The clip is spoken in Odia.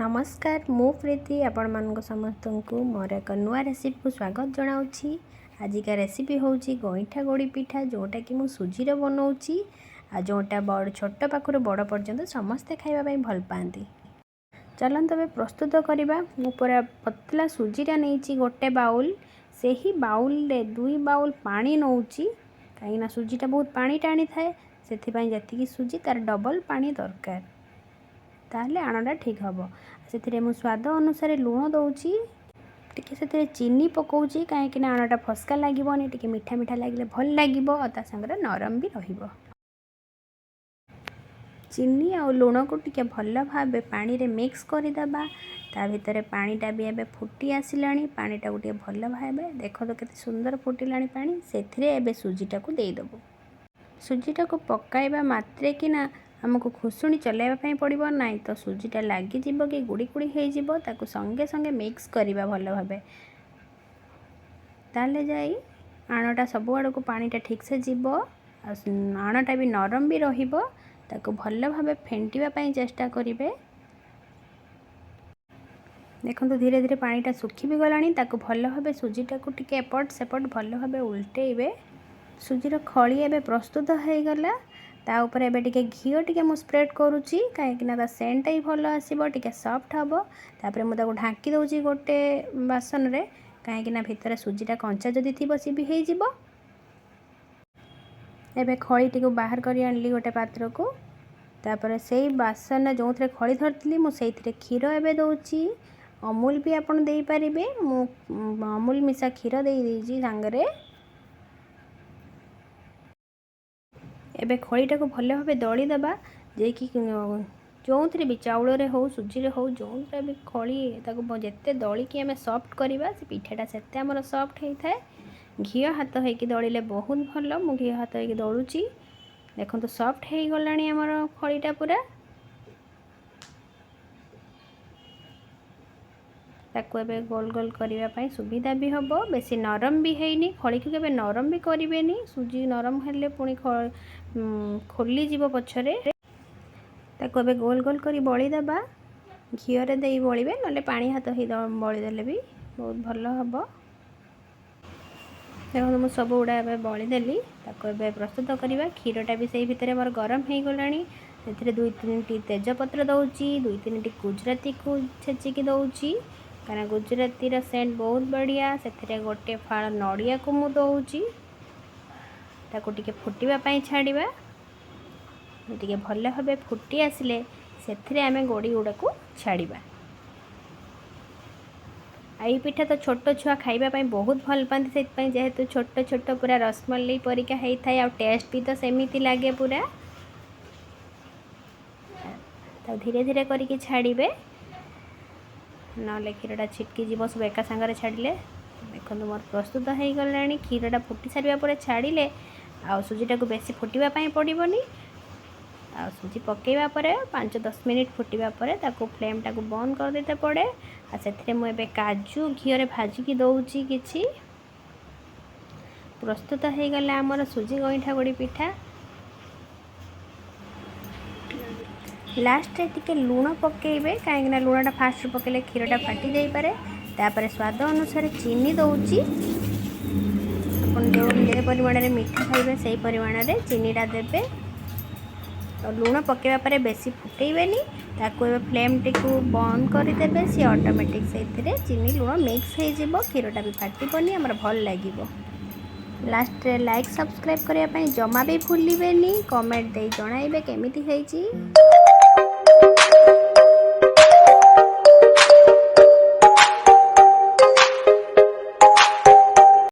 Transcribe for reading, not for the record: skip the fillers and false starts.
ନମସ୍କାର, ମୁଁ ପ୍ରୀତି ଆପଣମାନଙ୍କୁ ସମସ୍ତଙ୍କୁ ମୋର ଏକ ନୂଆ ରେସିପିକୁ ସ୍ୱାଗତ ଜଣାଉଛି। ଆଜିକା ରେସିପି ହେଉଛି ଗଇଁଠା ଗୋଡ଼ି ପିଠା, ଯେଉଁଟାକି ମୁଁ ସୁଜିରେ ବନାଉଛି ଆଉ ଯେଉଁଟା ବଡ଼ ଛୋଟ ପାଖରୁ ବଡ଼ ପର୍ଯ୍ୟନ୍ତ ସମସ୍ତେ ଖାଇବା ପାଇଁ ଭଲ ପାଆନ୍ତି। ଚାଲନ୍ତୁ ଏବେ ପ୍ରସ୍ତୁତ କରିବା। ମୁଁ ପୁରା ପତଲା ସୁଜିଟା ନେଇଛି ଗୋଟେ ବାଉଲ୍। ସେହି ବାଉଲ୍ରେ 2 ବାଉଲ୍ ପାଣି ନେଉଛି, କାହିଁକିନା ସୁଜିଟା ବହୁତ ପାଣି ଟାଣିଥାଏ। ସେଥିପାଇଁ ଯେତିକି ସୁଜି ତାର ଡବଲ୍ ପାଣି ଦରକାର, ତାହେଲେ ଆଣଟା ଠିକ୍ ହେବ। ସେଥିରେ ମୁଁ ସ୍ୱାଦ ଅନୁସାରେ ଲୁଣ ଦେଉଛି, ଟିକେ ସେଥିରେ ଚିନି ପକାଉଛି, କାହିଁକିନା ଆଣଟା ଫସ୍କା ଲାଗିବନି, ଟିକେ ମିଠା ମିଠା ଲାଗିଲେ ଭଲ ଲାଗିବ ଆଉ ତା ସାଙ୍ଗରେ ନରମ ବି ରହିବ। ଚିନି ଆଉ ଲୁଣକୁ ଟିକେ ଭଲ ଭାବେ ପାଣିରେ ମିକ୍ସ କରିଦେବା। ତା ଭିତରେ ପାଣିଟା ବି ଏବେ ଫୁଟି ଆସିଲାଣି। ପାଣିଟାକୁ ଟିକେ ଭଲ ଭାବେ ଦେଖନ୍ତୁ, କେତେ ସୁନ୍ଦର ଫୁଟିଲାଣି ପାଣି। ସେଥିରେ ଏବେ ସୁଜିଟାକୁ ଦେଇଦେବୁ। ସୁଜିଟାକୁ ପକାଇବା ମାତ୍ରେକିନା ଆମକୁ ଖୁସୁଣି ଚଲାଇବା ପାଇଁ ପଡ଼ିବ, ନାହିଁ ତ ସୁଜିଟା ଲାଗିଯିବ କି ଗୁଡ଼ି ଗୁଡ଼ି ହେଇଯିବ। ତାକୁ ସଙ୍ଗେ ସଙ୍ଗେ ମିକ୍ସ କରିବା ଭଲ ଭାବେ, ତାହେଲେ ଯାଇ ଆଣଟା ସବୁ ଆଡ଼କୁ ପାଣିଟା ଠିକ୍ସେ ଯିବ ଆଉ ଆଣଟା ବି ନରମ ବି ରହିବ। ତାକୁ ଭଲ ଭାବେ ଫେଣ୍ଟିବା ପାଇଁ ଚେଷ୍ଟା କରିବେ। ଦେଖନ୍ତୁ, ଧୀରେ ଧୀରେ ପାଣିଟା ଶୁଖି ବି ଗଲାଣି। ତାକୁ ଭଲ ଭାବେ ସୁଜିଟାକୁ ଟିକେ ଏପଟ ସେପଟ ଭଲ ଭାବେ ଉଲଟେଇବେ। ସୁଜିର ଖଳି ଏବେ ପ୍ରସ୍ତୁତ ହେଇଗଲା। ତା ଉପରେ ଏବେ ଟିକେ ଘିଅ ଟିକେ ମୁଁ ସ୍ପ୍ରେଡ଼ କରୁଛି, କାହିଁକିନା ତା ସେଣ୍ଟଟା ବି ଭଲ ଆସିବ, ଟିକେ ସଫ୍ଟ ହେବ। ତାପରେ ମୁଁ ତାକୁ ଢାଙ୍କି ଦେଉଛି ଗୋଟେ ବାସନରେ, କାହିଁକିନା ଭିତରେ ସୁଜିଟା କଞ୍ଚା ଯଦି ଥିବ, ସିଏ ବି ହେଇଯିବ। ଏବେ ଖଳିଟିକୁ ବାହାର କରି ଆଣିଲି ଗୋଟେ ପାତ୍ରକୁ। ତାପରେ ସେଇ ବାସନ ଯେଉଁଥିରେ ଖଳି ଧରିଥିଲି, ମୁଁ ସେଇଥିରେ କ୍ଷୀର ଏବେ ଦେଉଛି। ଅମୁଲ ବି ଆପଣ ଦେଇପାରିବେ। ମୁଁ ଅମୁଲ ମିଶା କ୍ଷୀର ଦେଇ ଦେଇଛି ସାଙ୍ଗରେ। ଏବେ ଖଳିଟାକୁ ଭଲ ଭାବେ ଦଳିଦେବା, ଯାଇକି ଯେଉଁଥିରେ ବି ଚାଉଳରେ ହେଉ, ସୁଜିରେ ହେଉ, ଯେଉଁଥିରେ ବି ଖଳି, ତାକୁ ଯେତେ ଦଳିକି ଆମେ ସଫ୍ଟ କରିବା, ସେ ପିଠାଟା ସେତେ ଆମର ସଫ୍ଟ ହେଇଥାଏ। ଘିଅ ହାତ ହେଇକି ଦଳିଲେ ବହୁତ ଭଲ। ମୁଁ ଘିଅ ହାତ ହେଇକି ଦଳୁଛି। ଦେଖନ୍ତୁ, ସଫ୍ଟ ହେଇଗଲାଣି ଆମର ଖଳିଟା ପୁରା। ତାକୁ ଏବେ ଗୋଲ ଗୋଲ କରିବା ପାଇଁ ସୁବିଧା ବି ହେବ। ବେଶୀ ନରମ ବି ହେଇନି। ଖଳିକୁ କେବେ ନରମ ବି କରିବେନି। ସୁଜି ନରମ ହେଲେ ପୁଣି ଖୋଲିଯିବ ପଛରେ। ତାକୁ ଏବେ ଗୋଲ ଗୋଲ କରି ବଳିଦେବା। ଘିଅରେ ଦେଇ ବଳିବେ, ନହେଲେ ପାଣି ହାତ ହେଇ ବଳିଦେଲେ ବି ବହୁତ ଭଲ ହେବ। ଦେଖନ୍ତୁ, ମୁଁ ସବୁ ଗୁଡ଼ା ଏବେ ବଳିଦେଲି। ତାକୁ ଏବେ ପ୍ରସ୍ତୁତ କରିବା। କ୍ଷୀରଟା ବି ସେଇ ଭିତରେ ମୋର ଗରମ ହେଇଗଲାଣି। ସେଥିରେ ଦୁଇ ତିନିଟି ତେଜପତ୍ର ଦେଉଛି, ଦୁଇ ତିନିଟି ଗୁଜୁରାତିକୁ ଛେଚିକି ଦେଉଛି, କାରଣ ଗୁଜୁରାତିର ସେଣ୍ଟ ବହୁତ ବଢ଼ିଆ। ସେଥିରେ ଗୋଟେ ଫାଳ ନଡ଼ିଆକୁ ମୁଁ ଦେଉଛି। ତାକୁ ଟିକେ ଫୁଟିବା ପାଇଁ ଛାଡ଼ିବା। ଟିକେ ଭଲ ଭାବେ ଫୁଟି ଆସିଲେ ସେଥିରେ ଆମେ ଗୋଡ଼ି ଗୁଡ଼ାକୁ ଛାଡ଼ିବା। ଏଇ ପିଠା ତ ଛୋଟ ଛୁଆ ଖାଇବା ପାଇଁ ବହୁତ ଭଲ ପାଆନ୍ତି ସେଥିପାଇଁ, ଯେହେତୁ ଛୋଟ ଛୋଟ ପୁରା ରସମଲେଇ ପରିକା ହେଇଥାଏ ଆଉ ଟେଷ୍ଟ ବି ତ ସେମିତି ଲାଗେ ପୁରା। ତାକୁ ଧୀରେ ଧୀରେ କରିକି ଛାଡ଼ିବେ, ନହେଲେ କ୍ଷୀରଟା ଛିଟକି ଯିବ ସବୁ ଏକା ସାଙ୍ଗରେ ଛାଡ଼ିଲେ। ଦେଖନ୍ତୁ, ମୋର ପ୍ରସ୍ତୁତ ହେଇଗଲାଣି। କ୍ଷୀରଟା ଫୁଟି ସାରିବା ପରେ ଛାଡ଼ିଲେ ଆଉ ସୁଜିଟାକୁ ବେଶୀ ଫୁଟିବା ପାଇଁ ପଡ଼ିବନି। ଆଉ ସୁଜି ପକାଇବା ପରେ 5-10 ମିନିଟ୍ ଫୁଟିବା ପରେ ତାକୁ ଫ୍ଲେମ୍ଟାକୁ ବନ୍ଦ କରିଦେଇତେ ପଡ଼େ। ଆଉ ସେଥିରେ ମୁଁ ଏବେ କାଜୁ ଘିଅରେ ଭାଜିକି ଦେଉଛି କିଛି। ପ୍ରସ୍ତୁତ ହେଇଗଲା ଆମର ସୁଜି ଗଇଁଠା ଗୋଡ଼ି ପିଠା। ଲାଷ୍ଟରେ ଟିକେ ଲୁଣ ପକାଇବେ, କାହିଁକିନା ଲୁଣଟା ଫାଷ୍ଟ ପକାଇଲେ କ୍ଷୀରଟା ଫାଟି ଯାଇପାରେ। ତାପରେ ସ୍ୱାଦ ଅନୁସାରେ ଚିନି ଦେଉଛି। ଆପଣ ଯେଉଁ ଯେ ପରିମାଣରେ ମିଠା ଖାଇବେ, ସେଇ ପରିମାଣରେ ଚିନିଟା ଦେବେ। ଆଉ ଲୁଣ ପକାଇବା ପରେ ବେଶୀ ଫୁଟେଇବେନି। ତାକୁ ଏବେ ଫ୍ଲେମ୍ଟିକୁ ବନ୍ଦ କରିଦେବେ। ସିଏ ଅଟୋମେଟିକ୍ ସେଇଥିରେ ଚିନି ଲୁଣ ମିକ୍ସ ହେଇଯିବ, କ୍ଷୀରଟା ବି ଫାଟିବନି, ଆମର ଭଲ ଲାଗିବ। ଲାଷ୍ଟରେ ଲାଇକ୍, ସବସ୍କ୍ରାଇବ୍ କରିବା ପାଇଁ ଜମା ବି ଭୁଲିବେନି। କମେଣ୍ଟ ଦେଇ ଜଣାଇବେ କେମିତି ହେଇଛି।